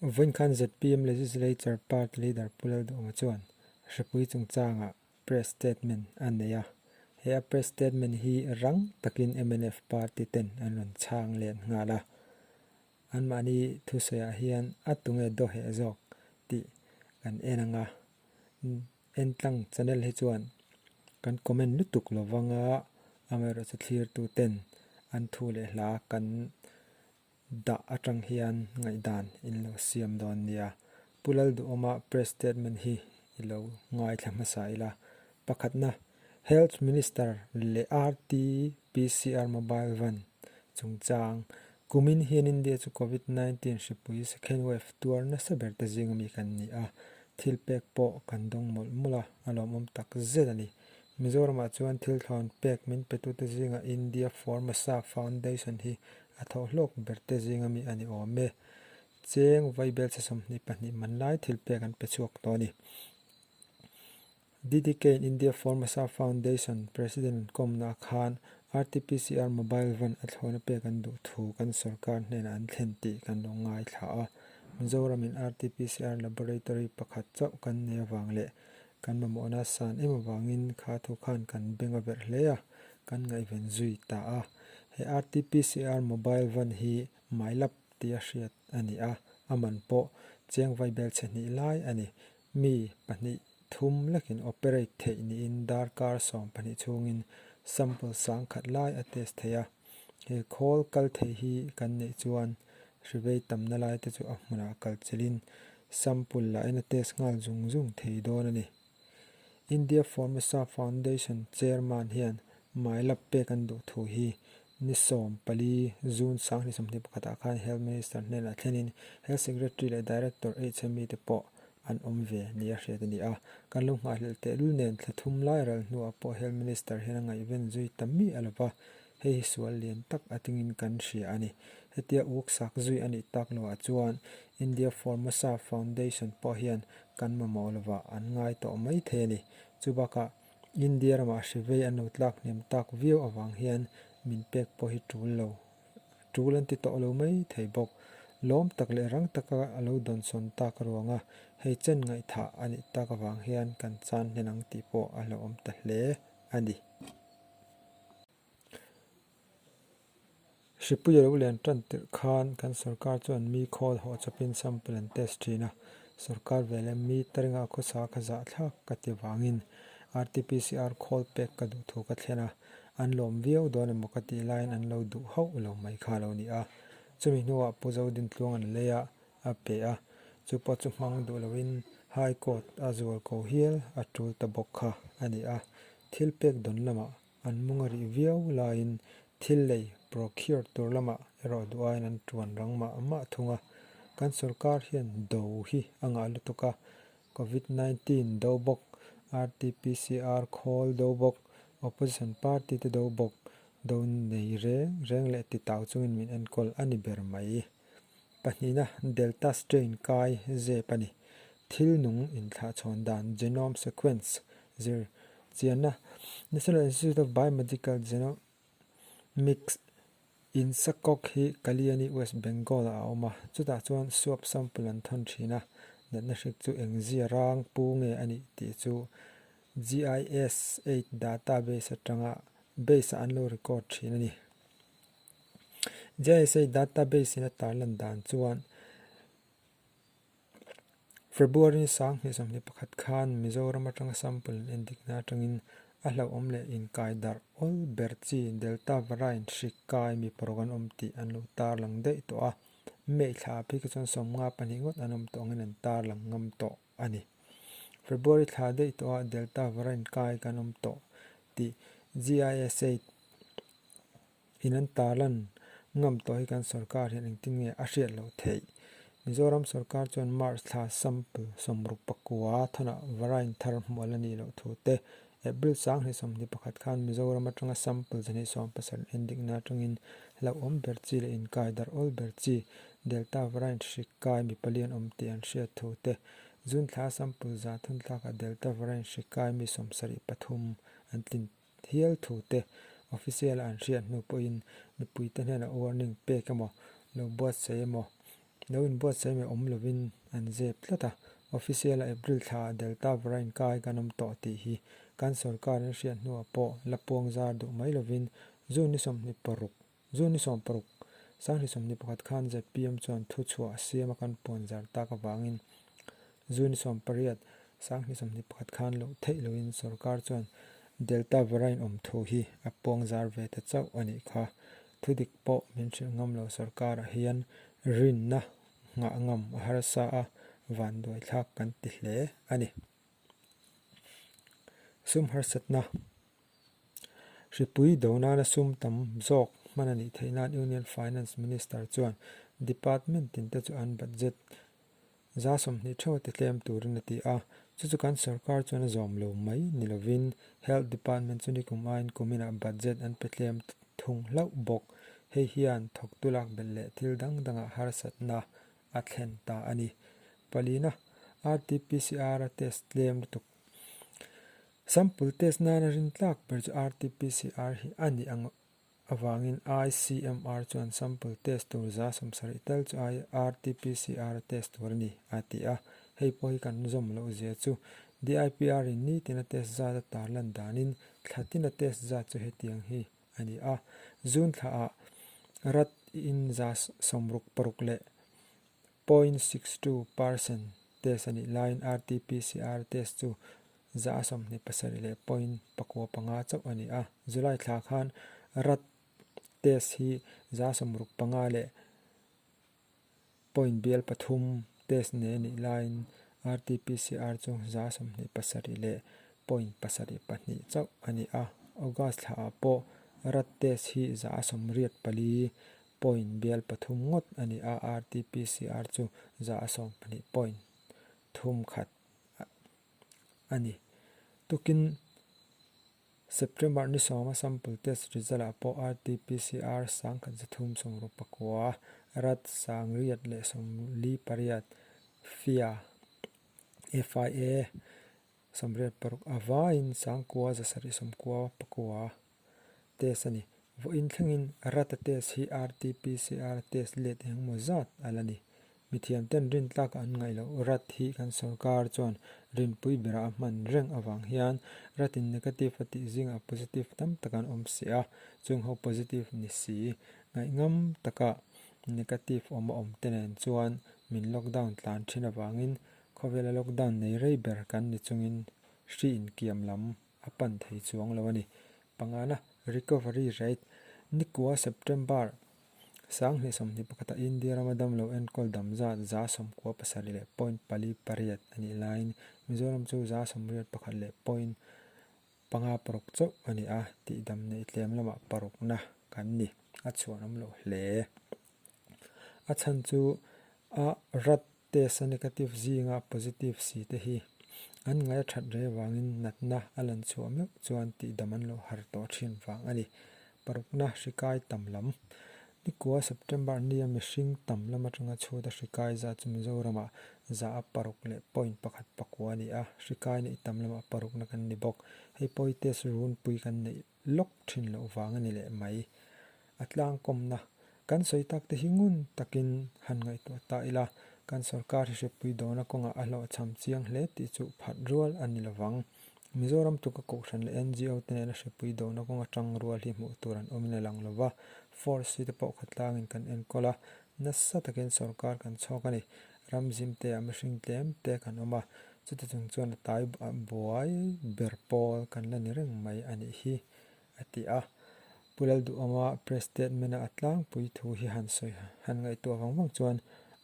Vawiin khan zpm Legislature Party Leader Pu Lalduhawma chuan hripui chungchangah press statement a nei a. He a press statement hi rang takin mnf party ten an rawn chhang let nghal a. Anmahni thusawiah hian a tunge dawheh zawk tih kan en ang a. Entlang channel hi chuan kan comment lutuk lo vang a, amaherawhchu thlirtu ten an thu leh hla kan dah atang hian ngaihdan in lo siam dawn nia. Pu Lalduhawma press statement hi i lo ngaithla hmasa ila. Pakhatna, Health Minister leh RT PCR mobile van chungchang kumin hian India chu Covid 19 hripui second wave tuar nasa ber te zing ami kan ni a, thil pek pawh kan dawng mawlh mawlh a, a lawmawm tak zet a ni. Mizoramah chuan thil thlawn pek min petute zingah India Formosa Foundation hi a thawhhlawk ber te zing ami a ni awm e. Cheng vaibelchhe 22 man lai thil pek an pe chhuak tawh a ni. DDK in India Formosa Foundation President an kawmna khan RTPCR mobile van a thlawna pek an duh thu kan sorkar hnenah an thlen tih kan lo ngaithla a. Mizoramin RTPCR laboratory pakhat chauh kan nei avang leh kan mamawhna san em avangin kha thu khan kan beng a verh hle a, kan ngaihven zui ta a. He RTPCR mobile van hi Mylab tia hriat a ni a, a man pawh cheng vaibel chhe hnih lai a ni. Mi pahnih thum lekin operate theih niin darkar 12 chhungin sample sang khat lai a test thei a. He khawl kal thei hi kan neih chuan hrivei tamna lai te chu a hmunah kal chilhin sample lah in a test nghal zung zung thei dawn a ni. India Formosa Foundation Chairman hian Mylab pek an duh thu hi ni 14 June 2021 ah khan Health Minister hnenah thlenin Health Secretary leh Director HME te pawh an awm ve nia hriat a ni a. Kan lo nghahhlelh tehlul nen thla thum lai ral hnuah pawh Health Minister hian a ngaihven zui ta mi a lova, hei hi sual lian tak a tingin kan hria a ni. Hetia uk sak zui a nih tak loah chuan India Formosa Foundation pawh hian kan mamawh lovah an ngai tawh mai thei a ni. Chubakah India ramah hrivei an lo tlak hnem tak viau avang hian min pek pawh hi tul lo tul an ti tawh lo mai thei bawk. Lawm tak leh rang taka a lo dawnsawn tak ruanga hei chen ngaihthah a nih tak avang hian kan chan hnen ang tih pawh a hlauhawm ta hle a ni. Hripui a lo lian tan tirh khan kan sorkar chuan mi khawl haw chawpin sample an test thin a, sorkar veleh mi taringa khawsa kha zahthlak ka ti vangin RTPCR khawl pek ka duh thu ka thlen a, an lawm viau dawn emaw ka tih laiin an lo duh hauh lo mai kha lo ni a. Chumi hnuah Pu Zodintluang an lei a, a pe a, chu pawh chu hmang duh loin High Court a zual ko hial a tul ta bawk kha a ni a, thil pek dawn lamah an mung a rih viau laiin thil lei, procure, tur lamah erawh duh aiin an tuan rang mah mah thung a. Kan sorkar hian do hi a ngah lutuk a, Covid 19 do bawk, RTPCR khawl do bawk, opposition party te do bawk, do nei reng reng leh ti tau chungin min enkawl a ni ber mai. Pahnihna, Delta strain kai zep a ni. Thil nung inthlahchhawn dan genome sequence zir chianna National Institute of Biomedical Genomics in Sakawk hi Kalyani, West Bengal ah a awm a, chutah chuan swab sample an thawn thin a, natna hrik chu engzia rang pu nge a nih tih chu GIS-8 database atanga base ah an lo record thin a ni. GIS-8 database in a tarlan dan chuan February 2021 khan Mizoram atanga sample an endikna atangin a hlauhawm leh inkai darh awl ber chi Delta variant hri kai mi paruk an awm tih an lo tarlang daih tawh a, May thla ah phei kha chuan 52 ngawt an awm tawh angin an tarlang ngam tawh a ni. February thla daih tawh a Delta variant kai kan awm tawh tih GISA In an tarlan ngam tawh hi kan sorkar hian engtin nge a hriat loh theih? Mizoram sorkar chuan March thla sample 64 thawnah variant thar hmuh a la nih loh thu te, April 2021 khan Mizoram atanga sample 270 endikna atangin hlauhawm ber chi leh inkai darh awl ber chi Delta variant hri kai mi pali an awm tih an hriat thu te, June thla sample za thun thlakah Delta variant hri kai mi 73 an tlin Hial thu te official an hriat hnu pawhin mipuite hnenah warning pek emaw, lo buatsaih emaw Lo inbuatsaih mai awm lovin an zep tlat a. Official-a April thlaah Delta variant kai kan awm tawh tih hi kan sorkar an hriat hnuah pawh la puang zar duh mai lovin June ni 26, June ni 16, 2021 khan zpm chuan thuchhuah a siam a kan puan zar tak avangin June ni 18, 2021 khan loh theih loin sorkar chuan Delta variant awm thu hi a puang zar ve ta chauh a nih kha. Thudik pawh min hrilh ngam lo sorkarah hian rinna nghah ngam a harsa a, vanduai thlak kan ti hle a ni. Sum harsatna Hripui do nana sum tam zawk hman a nih theih nan Union Finance Minister chuan Department tinte chu an budget 20% theuh a ti tlem turin a ti a, chu chu kan sorkar chuan a zawm lo mai ni lovin Health Department chu nikum aiin kuminah budget an pe tlem thung hlauh bawk. Hei hian thawktu lak belh leh thil dang dangah harsatna a thlen ta a ni. Palina, RT-PCR a test tlem lutuk. Sample test nana rin tlak ber chu RT-PCR hi a nih ang avangin ICMR chuan sample test tur 70% tal chu RT-PCR a test tur a ni, a ti a. Hei pawh hi kan zawm loh zia chu DIPR in nitin a test zat a tarlan danin thla tin a test zat chu hetiang hi a ni a. June thlaah rat in 66 leh 0.62 percent test a nih laiin RT-PCR test chu 27 leh 0.95 chauh a ni a. July thla khan rat test hi 65 leh 0.3 test nei a nih laiin RT-PCR chu 27 leh 0.72 chauh a ni a. August thlaah pawh rat test hi 84.3 ngawt a ni a, RT-PCR chu 12.31 a ni. Tukin September ni 10 a sample test result ah pawh RT-PCR 1369, rat 848, FIA, FIA 86 a vaiin 9799 test a ni. Vawiin thlengin rat-a test hi RT-PCR test let engemaw zat a la ni. Mithiamten rintlak an ngaih loh rat hi kan sorkar chuan rinpui bera a hman reng avang hian ratin negative a tih zingah positive tam tak an awm si a, chung ho positive ni si ngaihngam taka negative awm a awm te nen chuan min lockdown tlan thin avangin khawvela lockdown nei rei ber kan ni chungin hri inkiam lam a pan thei chuang lo a ni. Pangana, Recovery Rate, Nikua September 2021 a India rama damlo enkawl dam zat 97 leh point 4 8 a nih laiin Mizoram chu 81 leh point 5 6 chauh a ni a, tihdam neih tlem lamah parukna kan ni. A chhuanawm loh hle. A chhan chu a rat Test a negative zinga positive si te hi an ngaih a that rei avangin natna a lan chhuah meuh chuan tihdam an lo har tawh thin vang a ni. Parukna hri kai tam lam. Nikua September nia mihring tam lam atanga chhuata hri kai zat chu Mizoramah 106 leh point pakhat pakua a ni a, hri kai neih tam lamah parukna kan ni bawk. Hei pawh hi test runpui kan neih lawk thin loh vang a ni leh mai. A tlangkawmna kan sawi tak te hi ngun takin han ngaihtuah ta ila, kan sorkar hi hrepui dawna kawngah a hlawhchham chiang hle tih chu phat rual a ni lovang. Mizoram tuka Kohhran leh NGO te nena hrepui dawna kawnga tang rual hi hmuh tur an awmin a lang lova, Force hi te pawh khatlangin kan enkawl a, nasa takin sorkar kan chhawk a ni. Ram zimte ah mihring tlem te kan awm a, chuti chung chuan a tai buai ber pawl kan la ni reng mai a nih hi, a ti a. Pu Lalduhawma press statement a a tlangpui thu hi han sawi han ngaihtuah vang vang chuan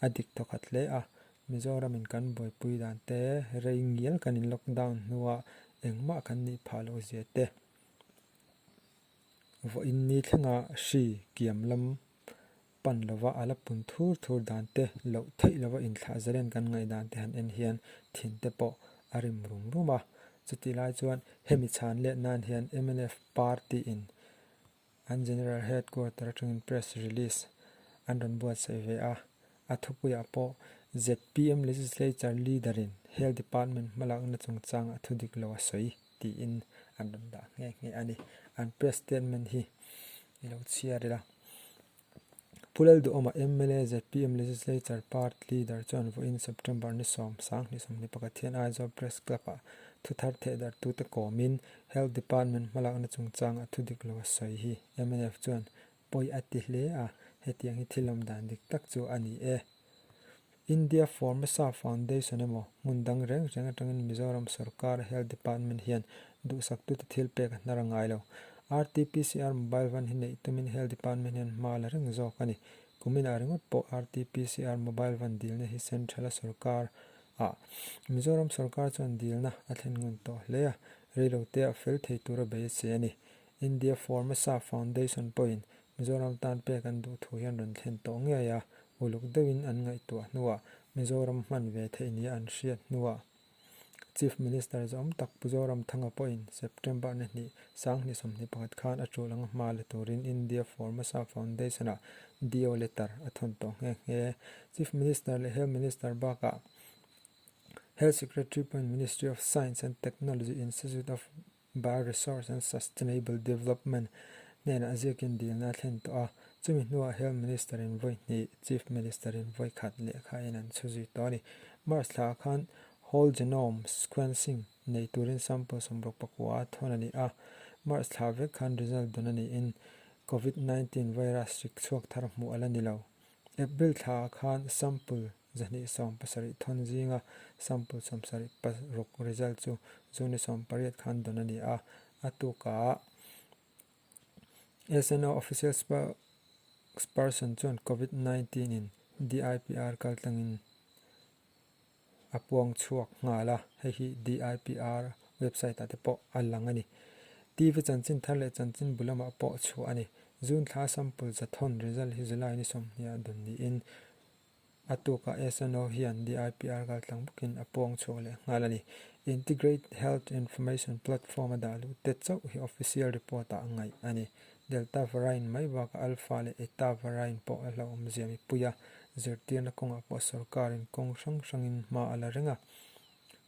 a dik thawkhat hle a, Mizoramin kan buaipui dan te, rei ngial kan in lockdown hnua engmah kan nih phah loh zia te, vawiin ni thlenga hri kiam lam pan lova a la pun thur thur dan te, loh theih lova inthlah zalen kan ngaih dan te han en hian thin te pawh a rim rum rum a. Chutih lai chuan hemi chhan let nan hian mnf party in an General Headquarter atangin press release an rawn buatsaih ve a. A thupuiah pawh zpm Legislature Leader in Health Department hmalakna chungchangah thudik lo a sawi tiin an rawn dah nghe nghe a ni. An press statement hi i lo chhiar ila. Pu Lalduhawma, mla, zpm Legislature Party Leader chuan vawiin September ni 10, 2021 hian Aizawl Press Club-ah thuthar thehdarhtute kawmin Health Department hmalakna chungchanga thu dik lo a sawi hi mnf chuan pawi a ti hle a, hetiang hi thil awm dan dik tak chu a ni e. India Formosa Foundation emaw hmun dang reng reng atangin Mizoram sorkar Health Department hian duhsaktute thil pek a hnar a ngai lo. RTPCR mobile van hi neih tumin Health Department hian hma la reng zawk a ni. Kuminah ringawt pawh RTPCR mobile van dilna hi Central-a sorkar ah Mizoram sorkar chuan dilna a thlen ngun tawh hle a, reilote ah fel thei tura beisei a ni. India Formosa Foundation pawhin Mizoram tan pek an duh thu hian rawn thlen tawh ngei a, uluk deuhin an ngaihtuah hnuah Mizoram hman ve theih nia an hriat hnuah Chief Minister zawm tak Pu Zoramthanga pawhin September ni hnih 2021 khan a tul anga hma la turin India Formosa Foundation-ah DO letter a thawn tawh nghe nghe. Chief Minister leh Health Minister bakah Health Secretary pawhin Ministry of Science and Technology Institute of Bioresource and Sustainable Development hnenah ziakin dilna a thlen tawh a, chumi hnuah Health Minister-in vawi hnih, Chief Minister-in vawi khat lehkhain an chhu zui tawh a ni. March thlaah khan Whole Genome Sequencing nei turin sample 64 a thawn a ni a, March thla vek khan result dawn a niin Covid 19 virus hrik chhuak thar hmuh a la ni lo. April thlaah khan sample 270 thawn zinga sample 76 result chu June 18 khan dawn a ni a, a tukah SNO official spokesperson chuan Covid 19 in DIPR kaltlangin a puang chhuak nghal a, hei hi DIPR website ah te pawh a lang a ni. TV chanchin thar leh chanchin bu lamah pawh chhuah a ni. June thla sample zathawn result hi July ni 20 ah dawn niin a tukah SNO hian DIPR kaltlang bawkin a puang chhuak leh nghal a ni. Integrated Health Information Platform a dah luh te chauh hi official report ah a ngaih a ni. Delta variant mai bakah Alpha leh Eta variant pawh a hlauhawmzia mipui a, zirtirna kawngah pawh sorkarin kawng hrang hrangin hma a la reng a.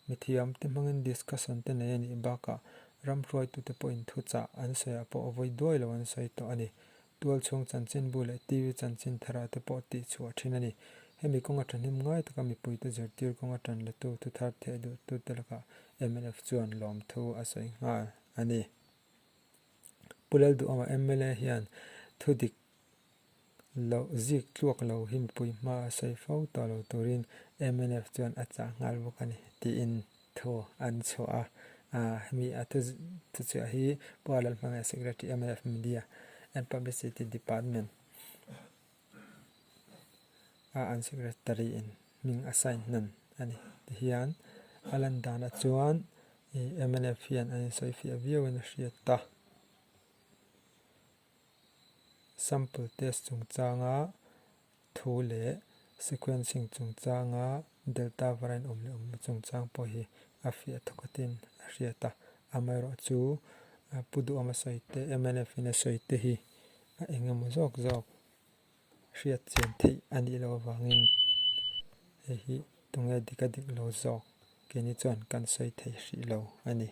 Mithiamte hmangin discussion te nei a nih bakah ram hruaitute pawhin thuchah an sawiah pawh vawi duai lo an sawi tawh a ni. Tualchhung chanchinbu leh TV chanchin tharah te pawh tihchhuah thin a ni. Hemi kawnga thahnem ngai taka mipuite zirtir kawnga tan latu thuthar theh duhtute lakah mnf chuan lawmthu a sawi nghal a ni. Pu Lalduhawma mla hian thu dik loh zik tluak lo hi mipui hma a sawi fo tawh lo turin mnf chuan a chah nghal bawk a ni tiin thu an chhuah a. Aaa hemi a thu thuchhuah hi Pu Lalhmangaih Secretary mnf Media and Publicity Department a an secretary in hming a sign hnan a ni tihian a lan danah chuan ih mnf hian an insawi fiah viau in a hriat ta sample test chungchanga thu leh sequencing chungchanga delta variant awm leh awm lo chungchang pawh hi a fiah thawk atin a hriat a amaherawh chu pu duhawma sawi te mnf in a sawi te hi a eng emaw zawk zawk hriat chian theih a nih loh avangin hei hi tunge dik a dik lo zawk keini chuan kan sawi thei hrih lo a ni.